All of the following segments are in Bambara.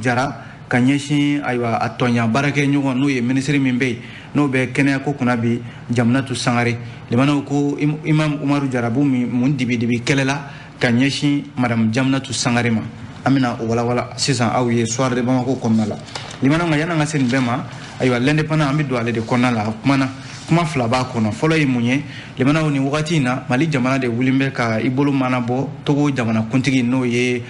Jara ka ɲɛsin, ayiwa, a tɔɲa baarakɛ ɲɔgɔn, n'o ye minisiri min bɛ yen, n'o bɛ kɛnɛyako kunna bi, Jamunatu Sangare. Limanaw ko Imam Umaru Jara b'u mun dibidibi kɛlɛ la ka ɲɛsin Madame Jamunatu Sangare ma. An bɛna o walawala sisan aw ye Soir de Bamako kɔnɔna la. Limanaw, nka yan'an ka se nin bɛɛ ma, ayiwa, L'Indépendant, an bɛ don ale de kɔnɔna la. A kumana, kuma fila b'a kɔnɔ. Fɔlɔ ye mun ye? Limanaw, nin wagati in na, Mali jamana de wulilen bɛ ka i bolo mana bɔ Togo jamanakuntigi, n'o ye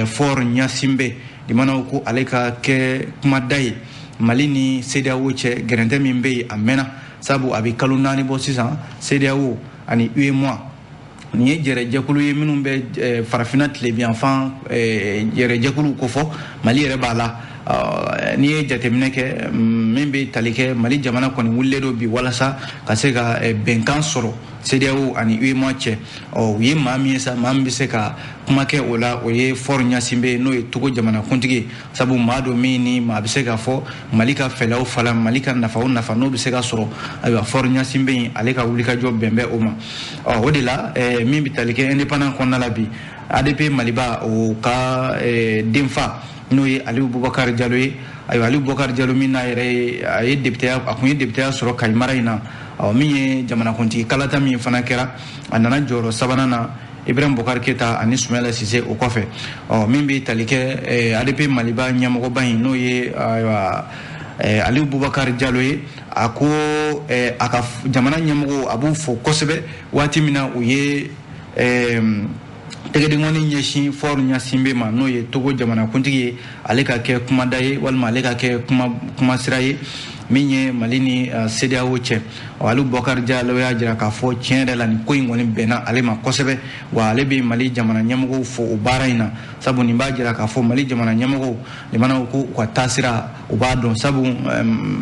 Faure Gnassingbé. Limanaw ko ale ka kɛ kumada ye Mali ni CEDEAO cɛ. Gɛrɛntɛ min bɛ yen, a mɛnna, sabu a bɛ kalo 4 bɔ sisan. CEDEAO ani UEMOA, nin ye jɛrɛjɛkulu ye minnu bɛ farafinna tilebiyanfan jɛrɛjɛkulu kofɔ, Mali yɛrɛ b'a la. N'i ye jateminɛ kɛ, min bɛ tali kɛ Mali jamana kɔni wulilen don bi walasa ka se ka bɛnkan sɔrɔ CEDEAO ani UEMOA cɛ. Ɔ, u ye maa min ye sa, maa min bɛ se ka kuma kɛ o la, o ye Faure Gnassingbé, n'o ye Togo jamanakuntigi ye, sabu maa don min ni maa bɛ se k'a fɔ Mali ka fɛlɛw fala, Mali ka nafa o nafa n'o bɛ se ka sɔrɔ. Ayiwa, Faure Gnassingbé in, ale ka wulikajɔ bɛn bɛ o ma. Ɔ, o de la, min bɛ tali kɛ Indépendant kɔnɔna la bi, ADP Maliba, o ka denfa, n'o ye Aliyu Bubakari Jalo ye. Ayiwa, Aliyu Bubakari Jalo min n'a yɛrɛ ye, a ye députéya, a kun ye députéya sɔrɔ Kayi mara in na. Ɔ, min ye jamanakuntigi kalata min fana kɛra, a nana jɔyɔrɔ sabanan na, Ibrahim Bokari Keta ani Sumayala Sise o kɔfɛ. Ɔ, min bɛ tali kɛ ADP Maliba ɲɛmɔgɔba in, n'o ye, ayiwa, Aliyu Bubakari Jalo ye, a ko a ka jamana ɲɛmɔgɔw, a b'u fo kosɛbɛ waati min na u ye tɛgɛdenkɔni ɲɛsin Faure Gnassingbé ma, n'o ye Togo jamanakuntigi ye, ale ka kɛ kumada ye walima ale ka kɛ kuma kumasira ye min ye Mali ni CEDEAO cɛ. Ɔ, Aliyu Bɔkari Jalo y'a jira k'a fɔ tiɲɛ yɛrɛ la, nin ko in kɔni bɛnna ale ma kosɛbɛ, wa ale bɛ Mali jamana ɲɛmɔgɔw fo o baara in na, sabu nin b'a jira k'a fɔ Mali jamana ɲɛmɔgɔw, limanaw, ko u ka taasira u b'a dɔn, sabu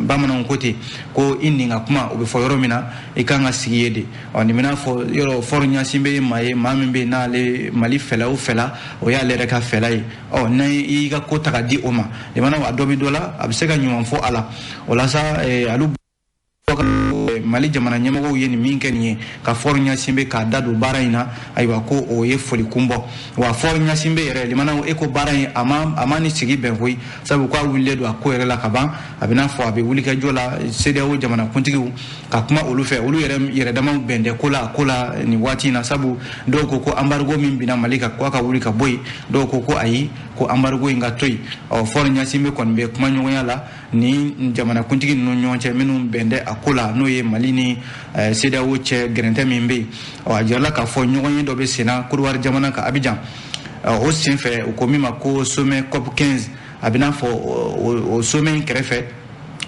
bamananw ko ten ko i nin ka kuma o bɛ fɔ yɔrɔ min na, i kan ka sigi ye de. Ɔ, nin bɛna fɔ yɔrɔ, Faure Gnassingbé ye maa ye, maa min bɛ yen, n'ale Mali fɛla o fɛla, o y'ale yɛrɛ ka fɛla ye. Ɔ, n'a y'i ka ko ta ka di o ma, limanaw, a dɔ bɛ dɔ la, a bɛ se ka ɲuman fɔ a la. O la sa, alu Mali jamana ɲɛmɔgɔw ye nin min kɛ nin ye ka Faure Gnassingbé k'a da don baara in na, ayiwa, ko o ye foli kun bɔ. Wa Faure Gnassingbé yɛrɛ, limanaw, e ko baara in a ma ni sigi bɛn koyi, sabu k'a wulilen don a ko yɛrɛ la ka ban. A bɛ n'a fɔ a bɛ wulikajɔ la CEDEAO jamana kuntigiw ka kuma olu fɛ, olu yɛrɛ yɛrɛ damaw bɛn tɛ ko la a ko la nin waati in na, sabu dɔw ko ko embargo min binna Mali kan, ko a ka wuli ka bɔ yen, dɔw ko ko ayi, ko embargo in ka to yen. Ɔ, Faure Gnassingbé kɔni bɛ kuma ɲɔgɔnya la ni jamanakuntigi ninnu ɲɔgɔn cɛ minnu bɛn tɛ a ko la, n'o ye Mali ni CEDEAO cɛ gɛrɛntɛ min bɛ yen. Ɔ, a jirala k'a fɔ ɲɔgɔn ye dɔ bɛ senna Kodowari jamana kan, Abijan. O sen fɛ, u ko min ma ko sommet COP 15, a bɛ n'a fɔ o sommet in kɛrɛfɛ,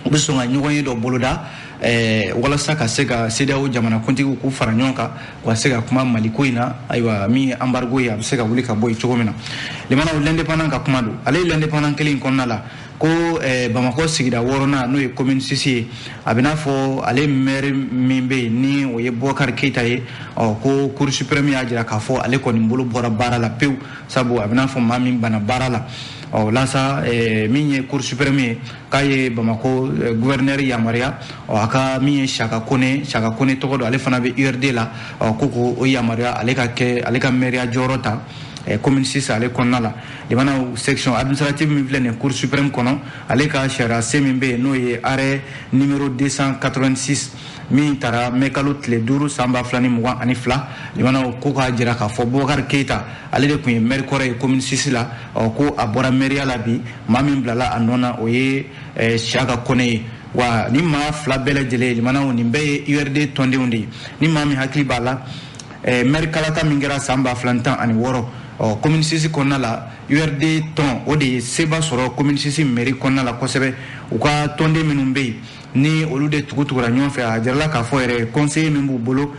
u bɛ sɔn ka ɲɔgɔn ye dɔ boloda walasa ka se ka CEDEAO jamanakuntigiw k'u fara ɲɔgɔn kan, u ka se ka kuma Mali ko in na. Ayiwa, min ye embargo ye, a bɛ se ka wuli ka bɔ yen cogo min na. Limanaw, L'Indépendant ka kuma don. Ale ye L'Indépendant kelen in kɔnɔna la ko Bamakɔ sigida wɔɔrɔnan, n'o ye commune 6 ye, a bɛ n'a fɔ ale maire min bɛ yen, ni o ye Bubakari Keyita ye, ɔ, ko Cour suprême y'a jira k'a fɔ ale kɔni bolo bɔra baara la pewu, sabu a bɛ n'a fɔ maa min banna baara la. Ɔ lasa, min ye Cour suprême ye, k'a ye Bamakɔ gouverneur yamaruya, ɔ, a ka min ye Saka Kone, Saka Kone tɔgɔ don, ale fana bɛ URD la, ɔ, ko k'o yamaruya ale ka kɛ ale ka maire jɔyɔrɔ ta commune 6 ale kɔnɔna la. Limanaw, section administrative min filɛ nin ye Cour suprême kɔnɔ, ale ka sariya sen min bɛ yen, n'o ye arrêt numéro 286 min taara mɛ kalo tile 5 san 2022, limanaw, ko k'a jira k'a fɔ Bubakari Keyita, ale de tun ye maire kɔrɔ ye commune 6 la, ɔ, ko a bɔra maire la bi. Maa min bilala a nɔ na, o ye Siyaka Kone ye. Wa ni maa fila bɛɛ lajɛlen, limanaw, nin bɛɛ ye URD tɔndenw de ye. Ni maa min hakili b'a la, maire kalata min kɛra san 2016, ɔ, commune 6 kɔnɔna la, URD tɔn o de ye seba sɔrɔ commune 6 mairie kɔnɔna la kosɛbɛ. U ka tɔnden minnu bɛ yen, ni olu de tugu tugura ɲɔgɔn fɛ, a jirala k'a fɔ yɛrɛ conseiller min b'u bolo,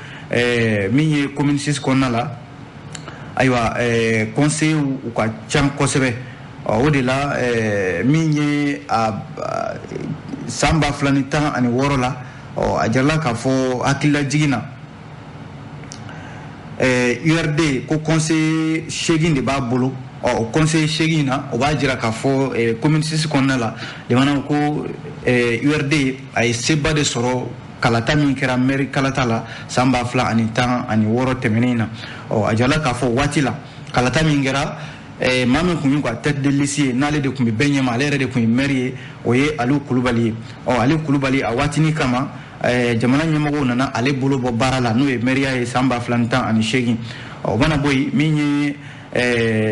min ye commune 6 kɔnɔna la, ayiwa, conseiller u ka ca kosɛbɛ. Ɔ, o de la, min ye a san 2016 la, ɔ, a jirala k'a fɔ hakililajigin na, URD ko conseiller 8 de b'a bolo. Ɔ, o conseiller 8 na, o b'a jira k'a fɔ commune 6 kɔnɔna la, limanaw, ko URD a ye seba de sɔrɔ kalata min kɛra maire kalata la san 2016 tɛmɛnen na. Ɔ, a jirala k'a fɔ waati la kalata min kɛra Maa min tun y'u ka tête de liste ye, n'ale de tun bɛ bɛɛ ɲɛma, ale yɛrɛ de tun ye maire ye, o ye Aliou Kulubali ye. Ɔ, Aliou Kulubali, a waatinin kama, jamana ɲɛmɔgɔw nana ale bolo bɔ baara la, n'o ye maire ye san 2018. O mana bɔ yen, min ye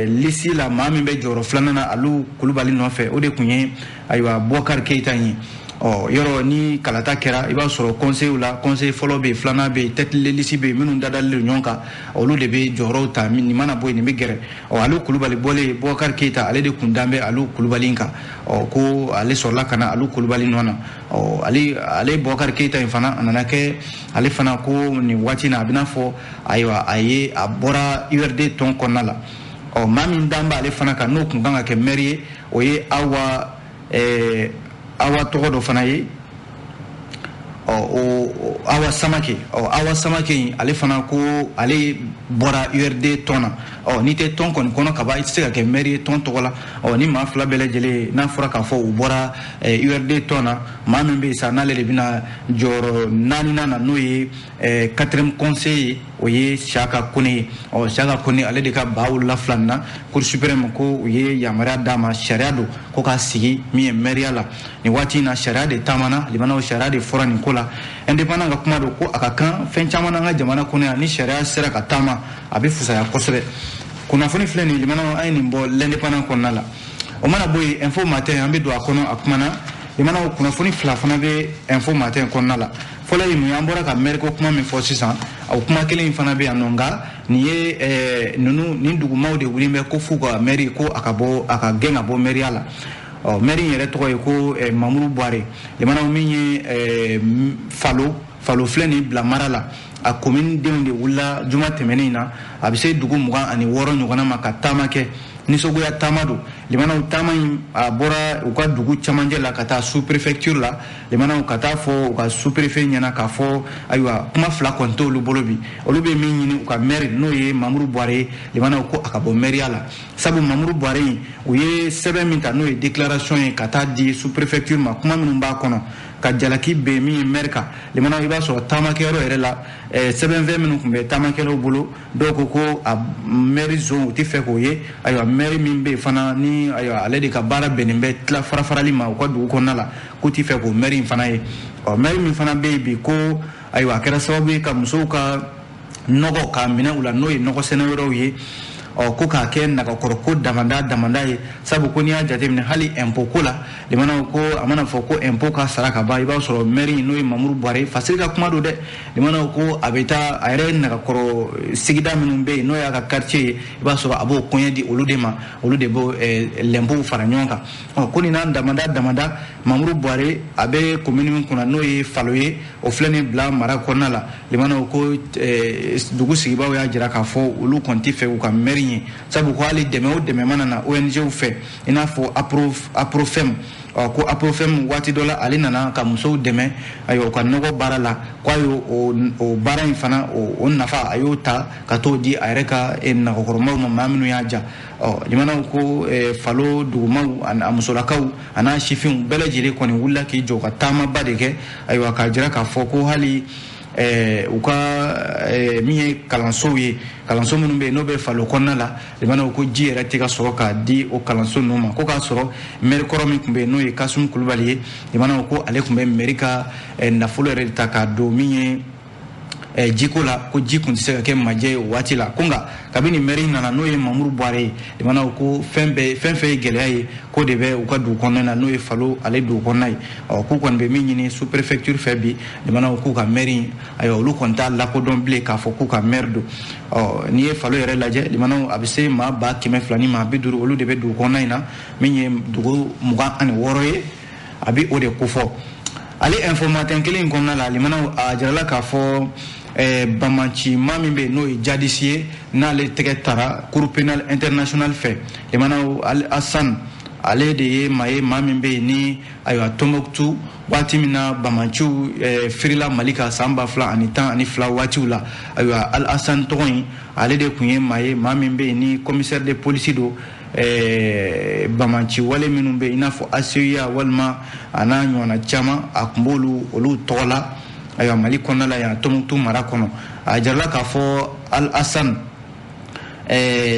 liste la, maa min bɛ jɔyɔrɔ filanan na Aliou Kulubali nɔfɛ, o de tun ye, ayiwa, Boubacar Keita ye. Ɔ, yɔrɔ ni kalata kɛra, i b'a sɔrɔ conseil la, conseil fɔlɔ bɛ yen, filanan bɛ yen, tête de liste bɛ yen, minnu dadalen don ɲɔgɔn kan, olu de bɛ jɔyɔrɔw ta. Nin mana bɔ yen, nin bɛ gɛrɛ. Ɔ, Aliou Kulubali bɔlen, Boubacar Keita, ale de kun dan bɛ Aliou Kulubali kan. Ɔ, ko ale sɔrɔla ka na Aliou Kulubali nɔ na. Ɔ, ale Boubacar Keita in fana, a nana kɛ ale fana ko nin waati in na, a bɛna fɔ, ayiwa, a ye a bɔra URD tɔn kɔnɔna la. Ɔ, maa min dan b'ale fana kan, n'o kun kan ka kɛ maire ye, o ye Awa tɔgɔ dɔ fana ye. Ɔ, o Awa Samake. Ɔ, Awa Samake in, ale fana ko ale bɔra URD tɔn na. Ɔ, n'i tɛ tɔn kɔni kɔnɔ ka ban, i tɛ se ka kɛ maire ye tɔn tɔgɔ la. Ɔ, ni maa fila bɛɛ lajɛlen n'a fɔra k'a fɔ u bɔra URD tɔn na, maa min bɛ yen sa, n'ale de bɛna jɔyɔrɔ naaninan na, n'o ye quatrième conseil ye, o ye Siaka Kone ye. Ɔ, Siaka Kone, ale de ka ba wolola filanin na. Cour suprême ko u ye yamaruya d'a ma, sariya don ko k'a sigi min ye maire la nin waati in na. Sariya de taamana, limanaw, sariya de fɔra nin ko la. Indépendant ka kuma don ko a ka kan fɛn caman n'an ka jamana kɔnɔ yan, ni sariya sera ka taama, a bɛ fisaya kosɛbɛ. Kunnafoni filɛ nin, limanaw, an ye nin bɔ L'Indépendant kɔnɔna la. O mana bɔ yen, Info Matin, an bɛ don a kɔnɔ. A kumana, limanaw, kunnafoni fila fana bɛ Info Matin kɔnɔna la. Fɔlɔ ye mun ye? An bɔra ka maire ko kuma min fɔ sisan, o kuma kelen in fana bɛ yan nɔ. Nka nin ye ninnu, nin dugumaw de wulilen bɛ ko f'u ka maire ko a ka bɔ, a ka gɛn ka bɔ maire la. Ɔ, maire in yɛrɛ tɔgɔ ye ko Mamuru Buware. Limanaw, min ye Falo filɛ nin bila mara la, a commune denw de wulila juma tɛmɛnen in na, a bɛ se dugu 26 ɲɔgɔnna ma, ka taama kɛ, nisɔngoya taama don. Limanaw, taama in, a bɔra u ka dugu camancɛ la ka taa sous préfecture la, limanaw, ka taa fɔ u ka sous préfet ɲɛna k'a fɔ, ayiwa, kuma fila kɔni t'olu bolo bi. Olu bɛ min ɲini u ka maire, n'o ye Mamuru Buware ye, limanaw, ko a ka bɔ maire la. Sabu Mamuru Buware in, u ye sɛbɛn min ta, n'o ye déclaration ye, ka taa di sous préfecture ma, kuma minnu b'a kɔnɔ ka jalaki bɛn min ye maire kan, limanaw, i b'a sɔrɔ taamakɛyɔrɔ yɛrɛ la, sɛbɛnfɛn minnu tun bɛ taamakɛlaw bolo, dɔw ko ko a maire zone, u tɛ fɛ k'o ye. Ayiwa, maire min bɛ yen fana ni, ayiwa, ale de ka baara bɛnnen bɛ tila fara farali ma u ka dugu kɔnɔna la, k'u tɛ fɛ k'o maire in fana ye. Ɔ, maire min fana bɛ yen bi, ko ayiwa, a kɛra sababu ye ka musow ka nɔgɔ k'a minɛ u la, n'o ye nɔgɔ sɛnɛ yɔrɔw ye. Ɔ, ko k'a kɛ nagakɔrɔ ko damanda damanda ye. Sabu ko n'i y'a jateminɛ, hali impôt ko la, limanaw, ko a mana fɔ ko impôt ka sara ka ban, i b'a sɔrɔ maire n'o ye Mamuru Buware, Fasiri ka kuma don dɛ, limanaw, ko a bɛ taa a yɛrɛ nagakɔrɔ sigida minnu bɛ yen, n'o y'a ka quartier ye, i b'a sɔrɔ a b'o kɔɲɛ di olu de ma, olu de b'o lɛnpow fara ɲɔgɔn kan. Ɔ, ko nin n'a damanda damanda, Mamuru Buware, a bɛ commune min kunna, n'o ye Falo ye, o filɛ nin bila mara kɔnɔna la. Limanaw, ko dugu sigibaaw y'a jira k'a fɔ olu kɔni tɛ fɛ u ka maire ye, sabu ko hali dɛmɛ o dɛmɛ mana na ONG fɛ, i n'a fɔ Aprofem. Ɔ, ko Aprofem, waati dɔ la, ale nana ka musow dɛmɛ, ayiwa, u ka nɔgɔ baara la, ko a y'o o baara in fana, o nafa, a y'o ta ka t'o di a yɛrɛ ka nagakɔrɔmaw ma, maa minnu y'a ja. Ɔ, limanaw, ko Falo dugumaw, a musolakaw a n'a sifinw bɛɛ lajɛlen kɔni wulila k'i jɔ ka taamaba de kɛ, ayiwa, k'a jira k'a fɔ ko hali u ka min ye kalansow ye, kalanso minnu bɛ yen, n'o bɛ Falo kɔnɔna la, limanaw, ko ji yɛrɛ tɛ ka sɔrɔ k'a di o kalanso ninnu ma. Ko k'a sɔrɔ maire kɔrɔ min tun bɛ yen, n'o ye Kasumu Kulubali ye, limanaw, ko ale tun bɛ maire ka nafolo yɛrɛ de ta k'a don min ye jiko la, ko ji kun tɛ se ka kɛ majɛ ye o waati la. Ko nka kabini maire nana, n'o ye Mamuru Buware ye, limanaw, ko fɛn bɛɛ, fɛn fɛn ye gɛlɛya ye, k'o de bɛ u ka dugu kɔnɔna na, n'o ye Falo ale dugu kɔnɔna ye. Ɔ, k'u kɔni bɛ min ɲini sous préfecture fɛ bi, limanaw, k'u ka maire, ayiwa, olu kɔni t'a lakodɔn bilen k'a fɔ k'u ka maire don. Ɔ, n'i ye Falo yɛrɛ lajɛ, limanaw, a bɛ se maa 250,000, olu de bɛ dugu kɔnɔna in na, min ye dugu 26 ye, a bɛ o de kofɔ. Ale Info Matin kelen in kɔnɔna la, limanaw, a jirala k'a fɔ banbanci maa min bɛ yen, n'o ye jadisi ye, n'ale tɛgɛ tara Cour pénale internationale fɛ, limanaw, Asan, ale de ye maa ye, maa min bɛ yen ni, ayiwa, Tombouctou, waati min na banbanciw firila Mali kan san 2012 waatiw la, ayiwa, Al Asan tɔgɔ in, ale de tun ye maa ye, maa min bɛ yen ni commissaire de police don. Banbanci wale minnu bɛ yen, i n'a fɔ ACUA walima a n'a ɲɔgɔnna caman, a tun b'olu olu tɔgɔ la, ayiwa, Mali kɔnɔna la yan, Tombouctou mara kɔnɔ. A jirala k'a fɔ Al Asan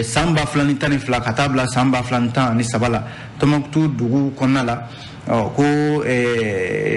San 2012 ka taa bila san 2013 la, Tɔnbukutu dugu kɔnɔna la, ko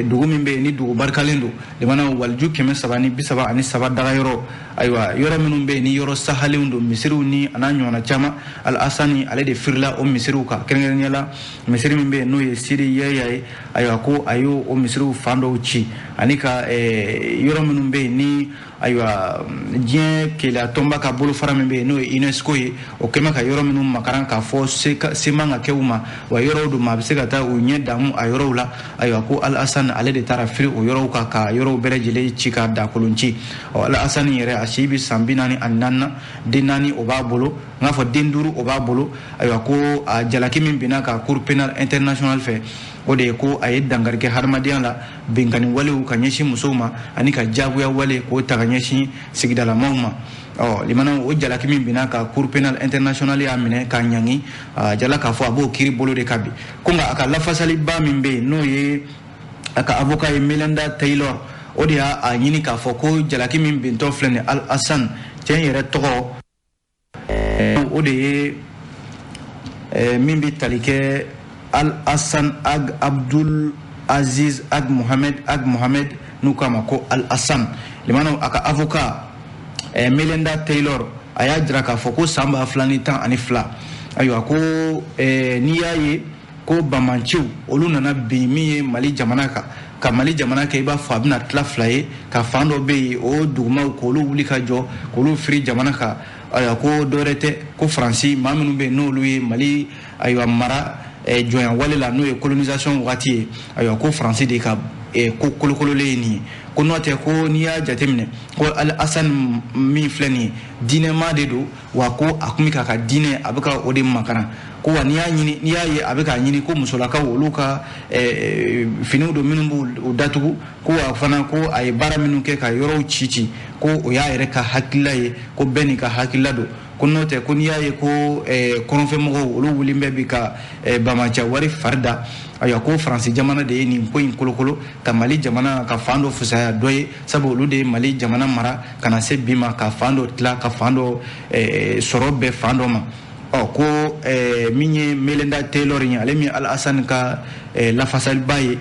dugu min bɛ yen ni dugu barikalen don, limanaw waliju 333 dagayɔrɔ, ayiwa yɔrɔ minnu bɛ yen ni yɔrɔ sahalenw don, misiriw ni a n'a ɲɔgɔnna caman, Al-Hasani ale de firila o misiriw kan, kɛrɛnkɛrɛnnenya la misiri min bɛ yen n'o ye Sidi Yaya ye. Ayiwa ko a y'o o misiriw fan dɔw ci, ani ka yɔrɔ minnu bɛ yen ni ayiwa diɲɛ keleya tɔnba ka bolofara min bɛ yen n'o ye UNESCO ye, o kɛmɛ ka yɔrɔ minnu makaran k'a fɔ se man ka kɛ u ma, wa yɔrɔw don maa bɛ se ka taa u ɲɛ damu a yɔrɔw la. Ayiwa ko Al-Hasani ale de taara firi o yɔrɔw kan ka yɔrɔw bɛɛ lajɛlen ci ka dakolon ci. Ɔ Al-Hasani yɛrɛ, a si bɛ san 44 na, den 4 o b'a bolo, n k'a fɔ den 5 o b'a bolo. Ayiwa ko a jalaki min binna ka Cour pénale internationale fɛ, o de ye ko a ye dankari kɛ hadamadenya la, binkanni walew ka ɲɛsin musow ma, ani ka jagoya wale k'o ta ka ɲɛsin sigidalamaw ma. Ɔ limanaw, o jalaki min binna ka Cour pénale internationale y'a minɛ k'a ɲangi, a jala k'a fɔ a b'o kiiri bolo de kan bi. Ko nka a ka lafasaliba min bɛ yen n'o ye a ka avocat ye Melinda Taylor, o de y'a ɲini k'a fɔ ko jalaki min bintɔ filɛ nin ye Al-Hasani, cɛ in yɛrɛ tɔgɔ o de ye min bɛ tali kɛ Al-Hassan Ag Abdul Aziz Ag Mohamed Ag Mohamed, n'u k'a ma ko Al-Hassan. Limanaw, a ka avocat Melinda Taylor a y'a jira k'a fɔ ko san 2012, ayiwa ko n'i y'a ye ko bamanciw olu nana bin min ye Mali jamana kan, ka Mali jamana kɛ i b'a fɔ a bɛna tila fila ye, ka fan dɔ bɛ yen o dugumaw k'olu wuli ka jɔ k'olu firi jamana kan, ayiwa ko dɔwɛrɛ tɛ ko Faransi maa minnu bɛ yen n'olu ye Mali ayiwa mara jɔnya wale la, n'o ye colonisation wagati ye, ayiwa ko Faransi de ka ko kolokololen ye nin ye. Ko n'o tɛ, ko n'i y'a jateminɛ ko Al-Hasani min filɛ nin ye, diinɛmaa de don, wa ko a kun bɛ k'a ka diinɛ a bɛ ka o de makaran. Ko wa n'i y'a ɲini, n'i y'a ye a bɛ k'a ɲini ko musolakaw olu ka finiw don minnu b'u datugu, ko wa fana ko a ye baara minnu kɛ ka yɔrɔw ci ci, ko o y'a yɛrɛ ka hakilila ye, ko bɛɛ n'i ka hakilila don. Ko n'o tɛ, ko n'i y'a ye ko kɔrɔnfɛmɔgɔw olu wulilen bɛ bi ka bamaciya wari fari da, ayiwa ko Faransi jamana de ye nin ko in kolokolo ka Mali jamana ka fan dɔ fisaya dɔ ye, sabu olu de ye Mali jamana mara ka na se bi ma, ka fan dɔ tila ka fan dɔ sɔrɔ bɛɛ fan dɔ ma. Ɔ ko min ye Melinda Taylor ye, ale min Al-Hasani ka lafasaliba ye,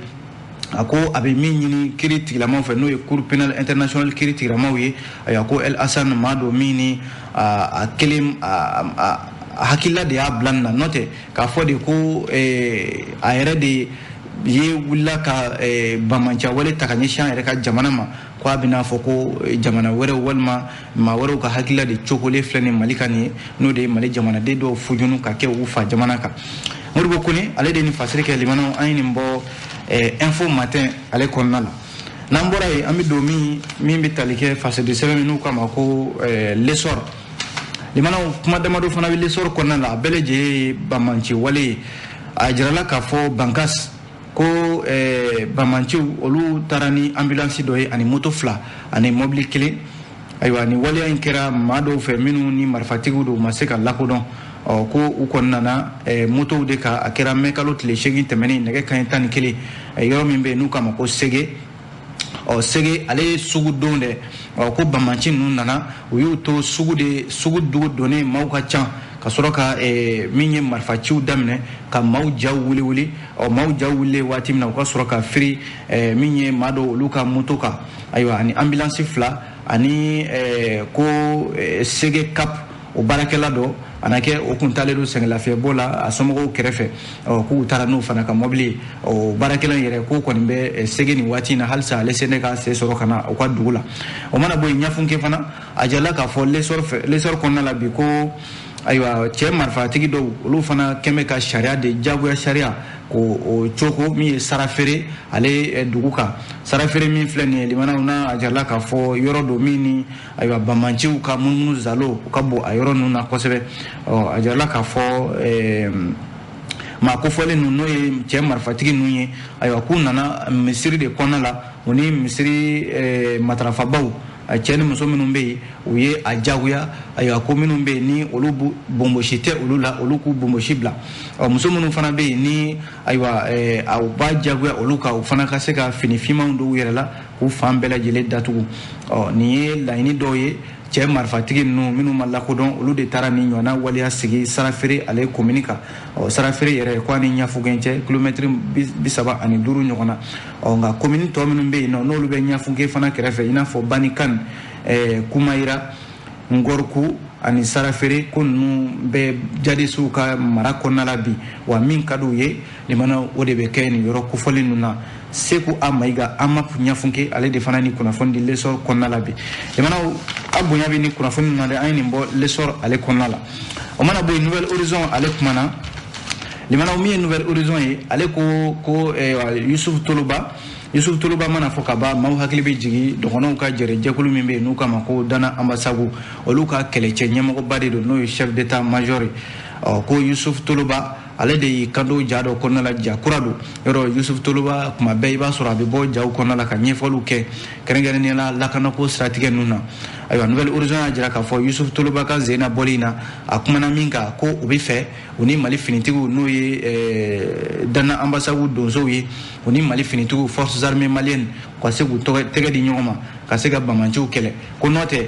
a ko a bɛ min ɲini kiiri tigilamaw fɛ, n'o ye Cour pénale internationale kiiri tigilamaw ye, ayiwa ko Al-Hasani maa don min ni a kelen a hakilila de y'a bila nin na, n'o tɛ k'a fɔ de ko a yɛrɛ de ye wulila ka bamanciya wale ta ka ɲɛsin an yɛrɛ ka jamana ma, ko a bɛna fɔ ko jamana wɛrɛw walima maa wɛrɛw ka hakilila de cogolen filɛ nin Mali kan nin ye, n'o de ye Mali jamanaden dɔw fujunu ka kɛ u fa jamana kan. Modibo Kone ale de ye nin fasiri kɛ. Limanaw, an ye nin bɔ Info Matin ale kɔnɔna la. N'an bɔra yen, an bɛ don min bɛ tali kɛ fasidi sɛbɛn min n'u k'a ma ko L'Essor. Limanaw, kuma damadɔ fana bɛ L'Essor kɔnɔna la, a bɛɛ lajɛlen ye bamanci wale ye. A jirala k'a fɔ Bankas ko bamanciw olu taara ni ambulance dɔ ye ani moto 2 ani mobili 1. Ayiwa ni waleya in kɛra maa dɔw fɛ minnu ni marifatigiw don, u ma se ka lakodɔn. Ɔ ko u kɔni nana motow de kan, a kɛra mɛ kalo tile 8 tɛmɛnen nɛgɛ kanɲɛ 11, yɔrɔ min bɛ yen n'u k'a ma ko Sege. Ɔ Sege ale ye sugu don dɛ. Ɔ ko bamanci ninnu nana, u y'u to sugu de, sugu dugu donnen maaw ka ca, ka sɔrɔ ka min ye marifaciw daminɛ ka maaw jaw wuli wuli. Ɔ maaw jaw wulilen waati min na, u ka sɔrɔ ka firi min ye maa dɔw olu ka moto kan, ayiwa ani ambulance 2 ani ko Sege Cap o baarakɛla dɔ a na kɛ o kun taalen don sɛgɛnlafiyɛbɔ la a somɔgɔw kɛrɛfɛ. Ɔ k'u taara n'o fana ka mɔbili ye. O baarakɛla in yɛrɛ k'o kɔni bɛ Sege nin waati in na, halisa ale sen tɛ k'a sen sɔrɔ ka na u ka dugu la. O mana bɔ yen, Ɲafunke fana a jirala k'a fɔ L'Essor kɔnɔna la bi ko ayiwa cɛ marifatigi dɔw olu fana kɛn bɛ ka sariya de jagoya sariya k'o o cogo min ye sara feere ale dugu kan. Sara feere min filɛ nin ye, limanaw, n'a a jirala k'a fɔ yɔrɔ don min ni ayiwa bamanciw ka munumunu zalo u ka bon a yɔrɔ ninnu na kosɛbɛ. Ɔ a jirala k'a fɔ maa kofɔlen ninnu, n'o ye cɛ marifatigi ninnu ye, ayiwa k'u nana misiri de kɔnɔna la, u ni misiri matarafabaw cɛ ni muso minnu bɛ yen, u ye a jagoya, ayiwa ko minnu bɛ yen ni olu bonbosi tɛ olu la, olu k'u bonbosi bila. Ɔ muso minnu fana bɛ yen ni ayiwa u b'a jagoya olu kan, u fana ka se ka fini finmanw don u yɛrɛ la k'u fan bɛɛ lajɛlen datugu. Ɔ nin ye laɲini dɔw ye Cɛ marifatigi ninnu minnu ma lakodɔn, olu de taara ni ɲɔgɔnna waleya sigi Sarafere ale komini kan. Ɔ, Sarafere yɛrɛ ko a ni Ɲafunke cɛ kilomɛtiri 35 ɲɔgɔn na. Ɔ, nka komini tɔ minnu bɛ yen nɔ, n'olu bɛ Ɲafunke fana kɛrɛfɛ, i n'a fɔ Banikan, Kumayira, Ngɔriku ani Sarafere, ko ninnu bɛ jadisiw ka mara kɔnɔna la bi. Wa min ka d'u ye limana, o de bɛ kɛ nin yɔrɔ kofɔlen ninnu na. Seku A Mayiga, Amap Ɲafunke, ale de fana ni kunnafoni di L'Essor kɔnɔna la bi. Limanaw, a bonya bɛ ni kunnafoni ninnu na dɛ. An ye nin bɔ L'Essor ale kɔnɔna la. O mana bɔ yen, Nouvel Horizon ale kumana. Limanaw, min ye Nouvel Horizon ye, ale ko Yusuf Toloba. Yusuf Toloba mana fɔ ka ban, maaw hakili bɛ jigin dɔgɔnɔw ka jɛrɛ jɛkulu min bɛ yen n'u k'a ma ko Dana Ambasagu, olu ka kɛlɛcɛ ɲɛmɔgɔba de don, n'o ye chef d'état major ye. Ɔ, ko Yusuf Toloba ale de y'i kanto ja dɔ kɔnɔna la, ja kura don. Yɔrɔ Yusuf Toloba, kuma bɛɛ i b'a sɔrɔ a bɛ bɔ jaw kɔnɔna la ka ɲɛfɔliw kɛ, kɛrɛnkɛrɛnnenya la lakanako siratigɛ ninnu na. Ayiwa, Nouvel Horizon y'a jira k'a fɔ Yusuf Toloba ka sen na bɔli in na, a kumana min kan, ko u bɛ fɛ u ni Mali finitigiw, n'o ye Dana Ambasagu donsow ye, u ni Mali finitigiw, forces armées maliennes, u ka se k'u tɛgɛ di ɲɔgɔn ma ka se ka bamanciw kɛlɛ. Ko n'o tɛ,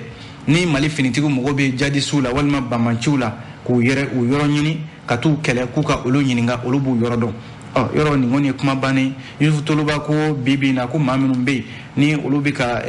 ni Mali finitigiw mago bɛ jadisiw la walima bamanciw la k'u yɛrɛ u yɔrɔ ɲini ka t'u kɛlɛ, k'u ka olu ɲininka, olu b'u yɔrɔ dɔn. Ɔ, yɔrɔ nin kɔni ye kuma bannen. Yusuf Toloba ko bi bi in na, ko maa minnu bɛ yen ni olu bɛ ka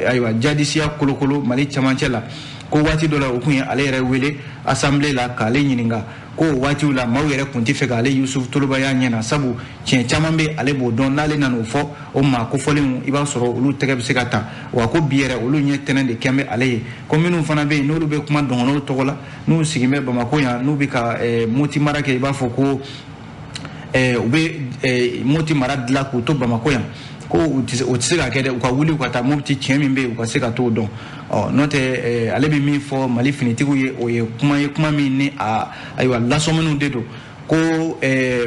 ayiwa jadisiya kolokolo Mali cɛmancɛ la, ko waati dɔ la u kun ye ale yɛrɛ wele assemblée la k'ale ɲininka, ko o waatiw la maaw yɛrɛ kun tɛ fɛ k'ale Yusuf Toloba y'a ɲɛ na, sabu tiɲɛ caman bɛ ale b'o dɔn, n'ale nana o fɔ o maa kofɔlenw, i b'a sɔrɔ olu tɛgɛ bɛ se ka ta. Wa ko bi yɛrɛ olu ɲɛ tɛnɛ de kɛn bɛ ale ye. Ko minnu fana bɛ yen n'olu bɛ kuma dɔgɔnɔw tɔgɔ la, n'u sigilen bɛ Bamakɔ yan, n'u bɛ ka Moti mara kɛ, i b'a fɔ ko u bɛ Moti mara dilan k'u to Bamakɔ yan, ko o tɛ se ka kɛ dɛ, u ka wuli u ka taa Mopti, tiɲɛ min bɛ yen u ka se ka t'o dɔn. Ɔ, n'o tɛ, ale bɛ min fɔ Mali finitigiw ye, o ye kuma ye, kuma min ni a ayiwa lasɔminiw de don. Ko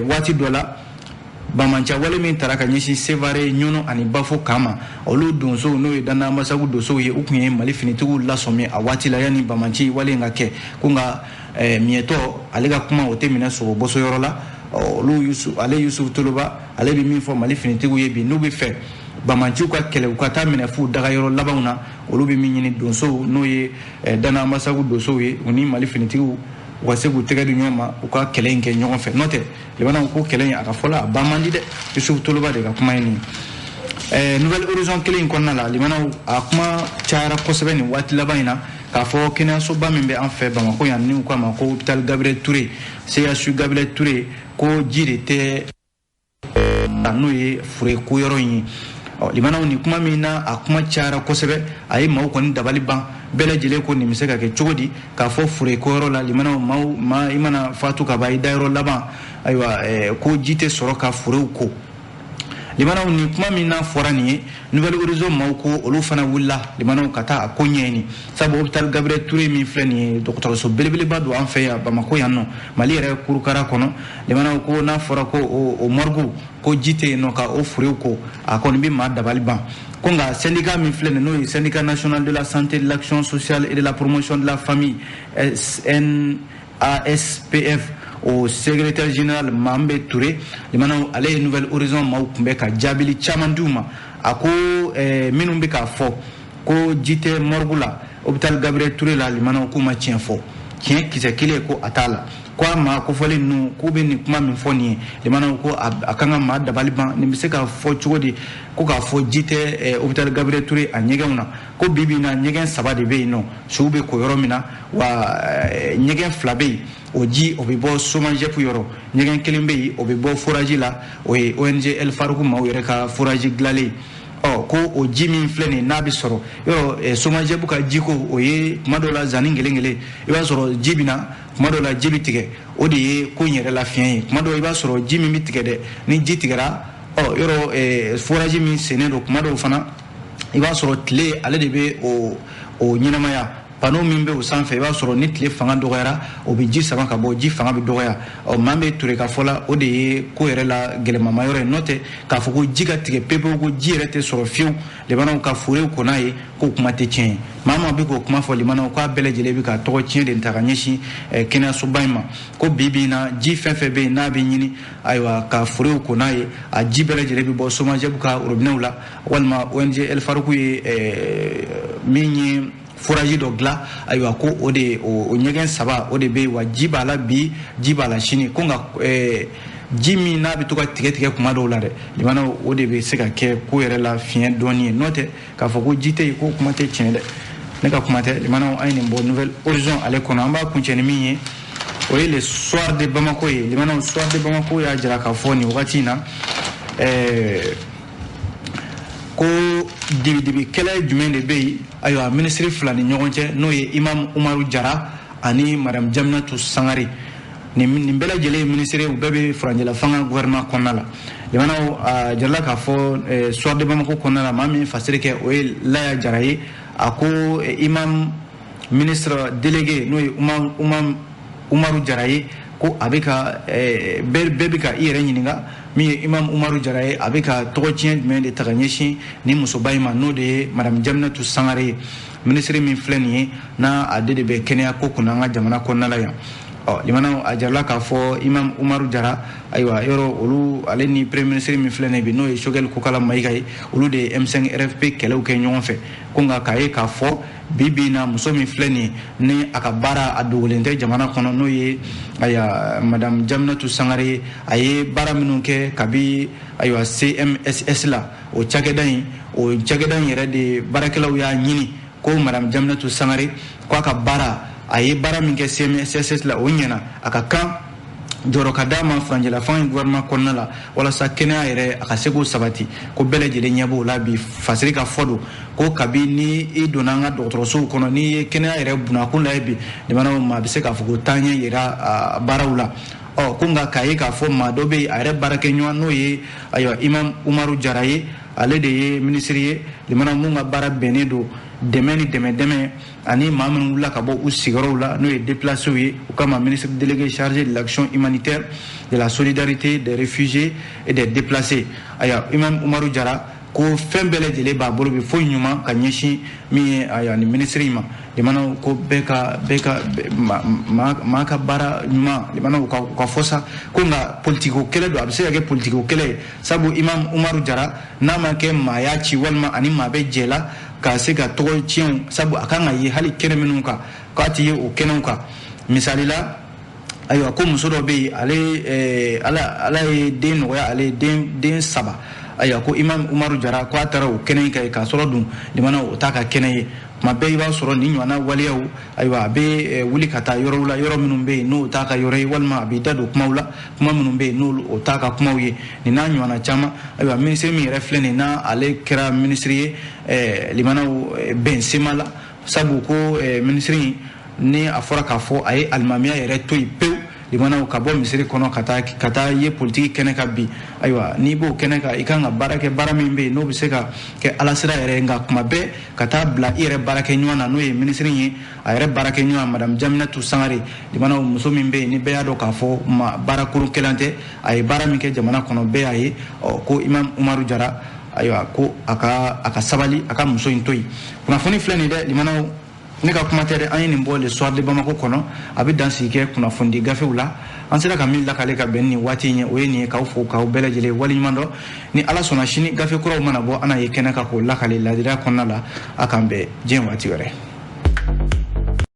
waati dɔ la bamancɛ wale min tara ka ɲɛsin Sevare, Ɲɔnɔ ani Bafo kan ma, olu donsow, n'o ye Dana Ambasagu donsow ye, u tun ye Mali finitigiw lasɔmi a waati la yanni bamanci wale in ka kɛ. Ko nka miɲɛtɔ ale ka kuma o tɛ minɛ sogo boso yɔrɔ la. Olu ale Yusuf Toloba ale bɛ min fɔ Mali finitigiw ye bi, n'u bɛ fɛ bamanciw ka kɛlɛ, u ka taa minɛ f'u daga yɔrɔ labanw na, olu bɛ min ɲini donsow, n'o ye Dana Ambasagu donsow ye, u ni Mali finitigiw u ka se k'u tɛgɛ di ɲɔgɔn ma, u ka kɛlɛ in kɛ ɲɔgɔn fɛ. N'o tɛ, limanaw, ko kɛlɛ in a ka fɔ la, a ban man di dɛ. Yusuf Toloba de ka kuma ye nin ye. Nouvel Horizon kelen in kɔnɔna la, limanaw, a kuma cayara kosɛbɛ nin waati laban in na k'a fɔ kɛnɛyasoba min bɛ an fɛ Bamakɔ yan, n'u k'a ma ko hôpital Gabriel Touré, CHU Gabriel Touré, ko ji de tɛ, n'o ye fure ko yɔrɔ in ye. Ɔ, limanaw, nin kuma min na a kuma cayara kosɛbɛ, a ye maaw kɔni dabali ban. Bɛɛ lajɛlen ko nin bɛ se ka kɛ cogo di k'a fɔ fure ko yɔrɔ la? Limanaw, maaw maa i mana fatu ka ban i dayɔrɔ laban, ayiwa, ko ji tɛ sɔrɔ ka furew ko. Limanaw, nin kuma min n'a fɔra nin ye, Nouvel Horizon maaw ko olu fana wulila, limanaw, ka taa a ko ɲɛɲini, sabu hôpital Gabriel Touré min filɛ nin ye, dɔgɔtɔrɔso belebeleba don an fɛ yan Bamakɔ yan nɔ, Mali yɛrɛ kurukara kɔnɔ. Limanaw, ko n'a fɔra ko o morgue ko ji tɛ yen nɔ ka o furew ko, a kɔni bɛ maa dabali ban. Ko nka syndicat min filɛ nin, n'o ye Syndicat national de la santé, de l'action sociale et de la promotion de la famille, SNASPF, o secrétaire général Mambe Touré, limanaw, ale ye Nouvel Horizon maaw kunbɛ ka jaabili caman d'u ma. A ko minnu bɛ k'a fɔ ko ji tɛ morgue la hôpital Gabriel Touré la, limanaw, k'u ma tiɲɛ fɔ, tiɲɛ kisɛ kelen ko a t'a la. Ko a maa kofɔlen ninnu k'u bɛ nin kuma min fɔ nin ye, limanaw, ko a kan ka maa dabali ban. Nin bɛ se ka fɔ cogo di ko k'a fɔ ji tɛ hôpital Gabriel Touré a ɲɛgɛnw na? Ko bi bi in na, ɲɛgɛn 3 de bɛ yen nɔ, suw bɛ ko yɔrɔ min na. Wa ɲɛgɛn 2 bɛ yen, o ji o bɛ bɔ Somajɛpu yɔrɔ, ɲɛgɛn kelen bɛ yen, o bɛ bɔ forage la, o ye ONG El Farouk maaw yɛrɛ ka forage dilanlen. Ɔ, ko o ji min filɛ nin ye, n'a bɛ sɔrɔ yɔrɔ Somajɛpu ka jiko, o ye kuma dɔw la zanni kelen kelen, i b'a sɔrɔ ji bɛ na, kuma dɔw la ji bɛ tigɛ, o de ye ko in yɛrɛ la fiɲɛ ye. Kuma dɔw i b'a sɔrɔ ji min bɛ tigɛ dɛ, ni ji tigɛra, ɔ, yɔrɔ forage min sennen don, kuma dɔw fana i b'a sɔrɔ tile ale de bɛ o ɲɛnamaya, panneau min bɛ o sanfɛ, i b'a sɔrɔ ni tile fanga dɔgɔyara, o bɛ ji sama ka bɔ, ji fanga bɛ dɔgɔya. Ɔ, maa bɛ Ture ka fɔ la, o de ye ko yɛrɛ la gɛlɛmama yɔrɔ ye. N'o tɛ, k'a fɔ ko ji ka tigɛ pepewu, ko ji yɛrɛ tɛ sɔrɔ fiyewu, limanaw, ka furew ko n'a ye, k'o kuma tɛ tiɲɛ ye. Maa maa bɛ k'o kuma fɔ, limanaw, k'a bɛɛ lajɛlen bɛ ka tɔgɔ tiɲɛ de ta ka ɲɛsin kɛnɛyasoba in ma. Ko bi bi in na, ji fɛn fɛn bɛ yen n'a bɛ ɲini, ayiwa, ka furew ko n'a ye, a ji bɛɛ lajɛlen bɛ bɔ Somajɛbu ka robinew la, walima ONG El Farouk ye min ye forage dɔ dilan. Ayiwa ko o de o ɲɛgɛn 3 o de bɛ yen, wa ji b'a la bi, ji b'a la sini. Ko nka ji min n'a bɛ to ka tigɛ tigɛ kuma dɔw la dɛ, limanaw, o de bɛ se ka kɛ ko yɛrɛ la fiɲɛ dɔɔni ye. N'o tɛ k'a fɔ ko ji tɛ yen, ko kuma tɛ tiɲɛ dɛ, ne ka kuma tɛ. Limanaw, an ye nin bɔ Nouvel Horizon ale kɔnɔ. An b'a kuncɛ ni min ye, o ye Le Soir de Bamako ye. Limanaw, Soir de Bamako y'a jira k'a fɔ nin wagati in na ko dibidibi kɛlɛ jumɛn de bɛ yen, ayiwa, minisiri 2 ni ɲɔgɔn cɛ, n'o ye Imam Umaru Jara ani Madame Jaminatu Sangare. Nin bɛɛ lajɛlen ye minisiri, u bɛɛ bɛ furancɛla fanga gouvernement kɔnɔna la. Limanaw, a jirala k'a fɔ Soir de Bamako kɔnɔna la, maa min ye fasiri kɛ, o ye Laya Jara ye. A ko imam ministre délégué, n'o ye Umaru Jara ye, ko a bɛ ka bɛɛ bɛ ka i yɛrɛ ɲininka min ye Imam Umaru Jara ye, a bɛ ka tɔgɔ tiɲɛ jumɛn de ta ka ɲɛsin ni musoba in ma, n'o de ye Madame Jaminatu Sangare ye, minisiri min filɛ nin ye, n'a ale de bɛ kɛnɛya ko kunna an ka jamana kɔnɔna la yan. Ɔ limanaw, a jarala k'a fɔ Imam Umaru Jara, ayiwa, yɔrɔ olu ale ni premier ministre min filɛ nin ye bi, n'o ye Choguel Kokala Mayiga ye, olu de ye M5 RFP kɛlɛw kɛ ɲɔgɔn fɛ. Ko nka k'a ye k'a fɔ bi bi in na, muso min filɛ nin ye, ni a ka baara a dogolen tɛ jamana kɔnɔ, n'o ye ayiwa Madame Jaminatu Sangare ye, a ye baara minnu kɛ kabi ayiwa CMSS la, o cakɛda in, o cakɛda in yɛrɛ de baarakɛlaw y'a ɲini ko Madame Jaminatu Sangare ko a ka baara, a ye baara min kɛ CMSS la, o ɲɛna, a ka kan jɔyɔrɔ ka d'a ma furancɛla fanga in gouvernement kɔnɔna la, walasa kɛnɛya yɛrɛ a ka se k'o sabati. Ko bɛɛ lajɛlen ɲɛ b'o la bi. Fasiri ka fɔ don ko kabi ni i donna an ka dɔgɔtɔrɔsow kɔnɔ, n'i ye kɛnɛya yɛrɛ bunakun lajɛ bi, limanaw, maa bɛ se k'a fɔ ko taaɲɛ yira baaraw la. Ɔ ko nka k'a ye k'a fɔ maa dɔ bɛ yen, a yɛrɛ baarakɛɲɔgɔn, n'o ye ayiwa Imam Umaru Jara ye, ale de ye minisiri ye, limanaw, mun ka baara bɛnnen don dɛmɛ ni dɛmɛ ani maa minnu wulila ka bɔ u sigiyɔrɔw la, n'o ye déplacés ye. O kama ministre délégué chargé de l'action humanitaire, de la solidarité, des réfugiés et des déplacés, ayiwa Imam Umaru Jara, ko fɛn bɛɛ lajɛlen b'a bolo bi, foyi ɲuman ka ɲɛsin min ye ayiwa nin minisiri in ma. Limanaw, ko bɛɛ ka bɛɛ ka maa ka baara ɲuman, limanaw, ka fɔ sa ko nka politiko kɛlɛ don, a bɛ se ka kɛ politiko kɛlɛ ye, sabu Imam Umaru Jara n'a ma kɛ maa y'a ci walima ani maa bɛ jɛ la ka se ka tɔgɔ tiɲɛw, sabu a kan ka ye hali kɛnɛ minnu kan, k'a ti ye o kɛnɛw kan. Misali la, ayiwa, ko muso dɔ bɛ yen, ale ala ye den nɔgɔya ale den 3, ayiwa, ko Imam Umaru Jara ko a taara o kɛnɛ in kan, k'a sɔrɔ dun limanaw o t'a ka kɛnɛ ye. Tuma bɛɛ i b'a sɔrɔ nin ɲɔgɔnna waleyaw, ayiwa, a bɛ wuli ka taa yɔrɔw la, yɔrɔ minnu bɛ yen n'o t'a ka yɔrɔ ye, walima a b'i da don kumaw la, kuma minnu bɛ yen n'o o t'a ka kumaw ye. Nin n'a ɲɔgɔnna caman. Ayiwa, minisiri min yɛrɛ filɛ nin n'a ale kɛra minisiri ye, limanaw, bɛn sema la, sabu ko minisiri in, ni a fɔra k'a fɔ a ye alimamiya yɛrɛ to yen pewu, limanaw, ka bɔ misiri kɔnɔ ka taa ye politiki kɛnɛ kan bi. Ayiwa, n'i b'o kɛnɛ kan, i kan ka baara kɛ, baara min bɛ yen n'o bɛ se ka kɛ alasira yɛrɛ ye, nka kuma bɛɛ ka taa bila i yɛrɛ baarakɛ ɲɔgɔn na, n'o ye minisiri ye, a yɛrɛ baarakɛ ɲɔgɔn Madame Jaminatu Sangare. Limanaw, muso min bɛ yen ni bɛɛ y'a dɔn k'a fɔ ma baara kolonkɛlan tɛ, a ye baara min kɛ jamana kɔnɔ, bɛɛ y'a ye. Ɔ ko Imam Umaru Jara, ayiwa, ko a ka sabali, a ka muso in to yen. Kunnafoni filɛ nin dɛ, limanaw, ne ka kuma tɛ dɛ, an ye nin bɔ Le Soir de Bamako kɔnɔ. A bɛ dan sigi kɛ kunnafonidi gafew la. An sera ka min lakale ka bɛn nin waati in ye, o ye nin ye. K'aw fo, k'aw bɛɛ lajɛlen waleɲuman dɔn. Ni Ala sɔnna, sini gafe kuraw mana bɔ, an n'a ye kɛnɛ kan k'o lakale ladiriya kɔnɔna la. A k'an bɛn diɲɛ waati wɛrɛ.